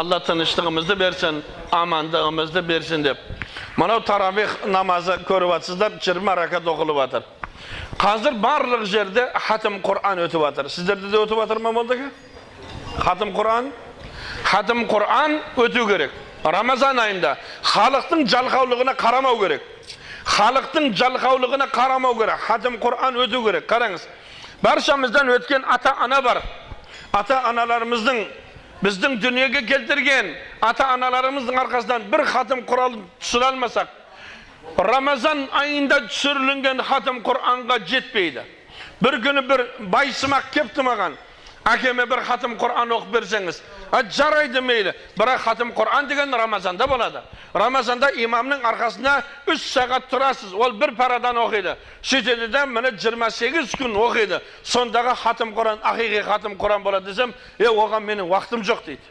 Алла тыныштығымызды берсін, амандығымызды берсін деп. Мынау таравих намазы, көріп жатсыздар, 20 ракат оқылып жатыр. Қазір барлық жерде хатым Құран өтіп жатыр. Сіздерде де өтіп жатыр ма, молдаке? Хатым Құран? Хатым Құран өту керек. Рамазан айында халықтың жалқаулығына қарамау керек. Халықтың жалқаулығына қарамау керек. Хатым Құран өту керек. Қараңыз. Баршамыздан өткен ата-ана бар. Ата-аналарымыздың, біздің дүниеге келтірген ата-аналарымыздың арқасынан бір хатым Құран түсіре алмасақ, Рамазан айында түсірілінген хатым Құранға жетпейді. Бір күні бір байсымақ кепті маған: «Әкеме бір хатым Құран оқып берсеңіз». А, жарайды, мейлі, бірақ хатым Құран деген Рамазанда болады. Рамазанда имамның арқасында 3 сағат тұрасыз, ол бір парадан оқиды, сөйтеді да, міне, 28 күн оқиды, сондағы хатым Құран ақиқи хатым Құран болады десем, «Е, оған менің уақытым жоқ» дейді.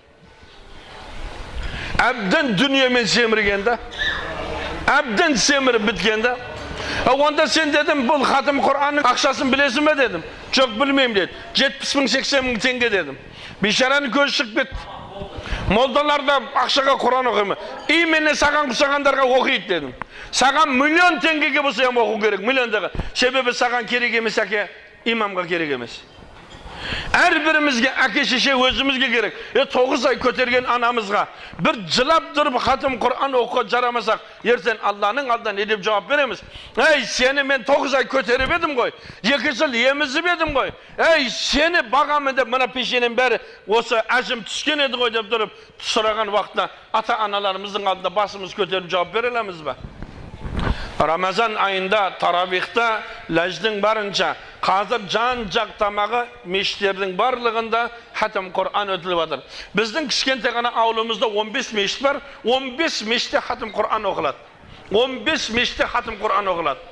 Әбден дүниемен семірген да, әбден семіріп біткен да. «А, онда сен, – дедім, – бұл хатым Құранның ақшасын білесің бе?» – дедім. «Жоқ, білмеймін», – деді. «70 мың, 80 мың теңге», – дедім. Бейшараның көзі шығып кетті. «Молдалар да ақшаға Құран оқи ма? Именно саған ұқсағандарға оқиды», – дедім. «Саған миллион теңгеге болса ham оқу керек, миллиондағы. Себебі саған керек емес, әке, имамға керек емес». Әрбірімізге әке шеше өзімізге керек. Е, 9 ай көтерген анамызға бір жылап тұрып хатым Құран оқуға жарамасақ, ертең Алланың алдында не деп жауап береміз? «Ей, сені мен 9 ай көтеріп едім ғой, 2 жыл емізіп едім ғой, ей, сені бағамын деп мына пешенем бәрі осы әжім түскен еді ғой» деп тұрып сұраған уақытта ата аналарымыздың алдында басымыз көтеріп жауап бере аламыз ба? Рамазан айында таравихта ләждің барынша қазір жан жақтамағы мешіттердің барлығында хатым Құран өтіліп жатыр. Біздің кішкентай ғана ауылымызда 15 мешіт бар, 15 мешітте хатым Құран оқылады. 15 мешітте хатым Құран оқылады.